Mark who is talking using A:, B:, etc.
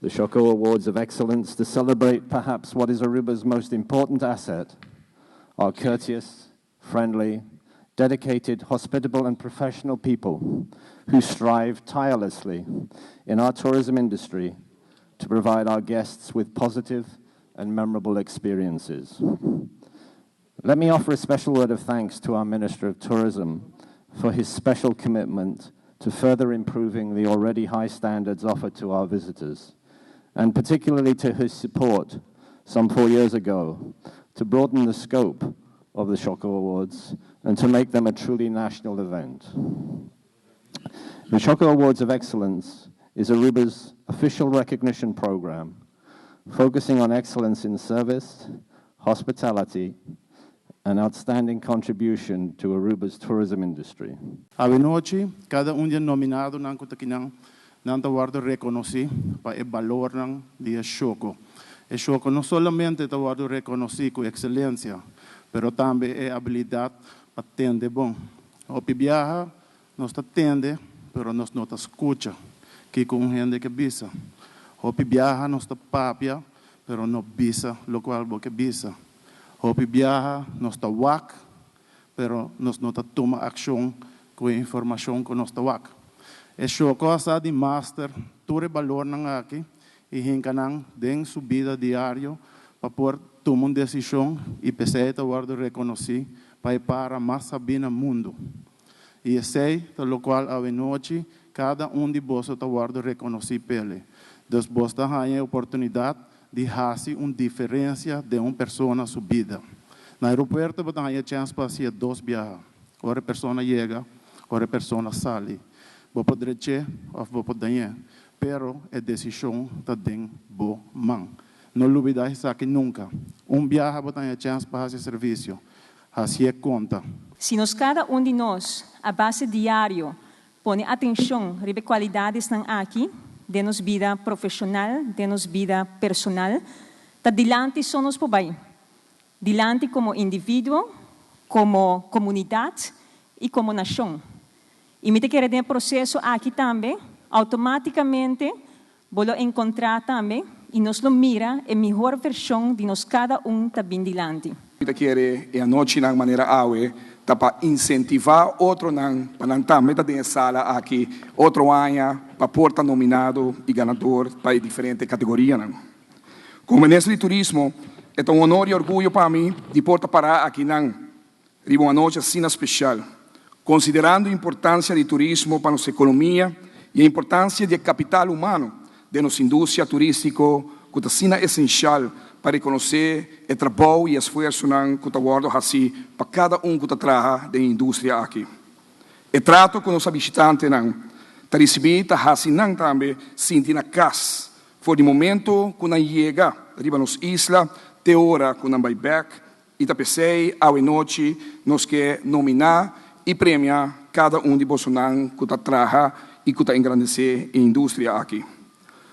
A: The Shoco Awards of Excellence to celebrate perhaps what is Aruba's most important asset, our courteous, friendly, dedicated, hospitable and professional people who strive tirelessly in our tourism industry to provide our guests with positive and memorable experiences. Let me offer a special word of thanks to our Minister of Tourism for his special commitment to further improving the already high standards offered to our visitors, and particularly to his support some 4 years ago to broaden the scope of the Shoco Awards and to make them a truly national event. The Shoco Awards of Excellence is Aruba's official recognition program focusing on excellence in service, hospitality, and outstanding contribution to Aruba's tourism industry.
B: Anochi, kada un di e nominadonan ku akinan nan ta wòrdu rekonosí pa e balornan di Shoco. E Shoco no solamente ta wòrdu rekonosí ku ekselensia, pero tambe e abilidat pa tende bon. Hopi biaha, nos ta tende, pero nos no ta skucha. Kiko un hende ke bisa. Hopi biaha, nos ta papia, pero no bisa loke bo ke bisa. Hopi biaha, nos ta wak, pero nos no ta tuma akshon ku e informashon ku nos ta wak. E Shoco a di master tur e balornan aki i hinka nan den su bida diario pa por tuma un desishon i p'esei ta wòrdu rekonosí pa para mas sabí na mundu. I esei ta loke anochi kada un di boso ta wòrdu rekonosí p'e. Dus boso ta e oportunidat di hasi un diferensia den un persona su bida. Na aeropuerto bo tin chèns pa hasi dos biaha. Ora e persona yega, ora e persona sali. Bo por drecha òf bo por daña. Pero e desishon ta den bo man. No lubidá esaki nunka. Un biaha bo tin chèns pa hasi servisio. Hasi konta.
C: Si nos kada un di nos, a base diario, pone atenshon riba e kualidatnan aki, den nos bida profeshonal, den nos bida personal, ta dilanti so nos por bai. Dilanti komo individuo, komo komunidat i komo nashon. I mi ke den e proseso aki tambe, outomátikamente, bo lo enkontrá tambe i nos lo mira e mihó vershon di nos kada un ta bin dilanti.
D: Mi ke e anochinan manera awe ta pa insentivá otronan pa nan tambe ta den sala aki otro aña pa por ta nominado i ganadó pa diferente kategorianan. Komo minister di Turismo, ta un honor i orguyo pa mi di por ta pará akinan riba un anochi asina spesial, konsiderando e importansia di turismo pa nos ekonomia i e importansia di kapital humano di nos industria turístiko, ku ta esensial pa rekonosé e trabou i esfuersonan ku ta wòrdu hasí pa kada un ku ta traha den e industria aki. E trato ku nos bishitantenan ta risibí ta hasi nan tambe sinti na kas for di momento ku nan yega riba nos isla te ora ku nan bai bèk i ta p'esei anochi nos ke nominá i premia kada un di bosonan ku ta traha i ku ta engrandesé e industria aki.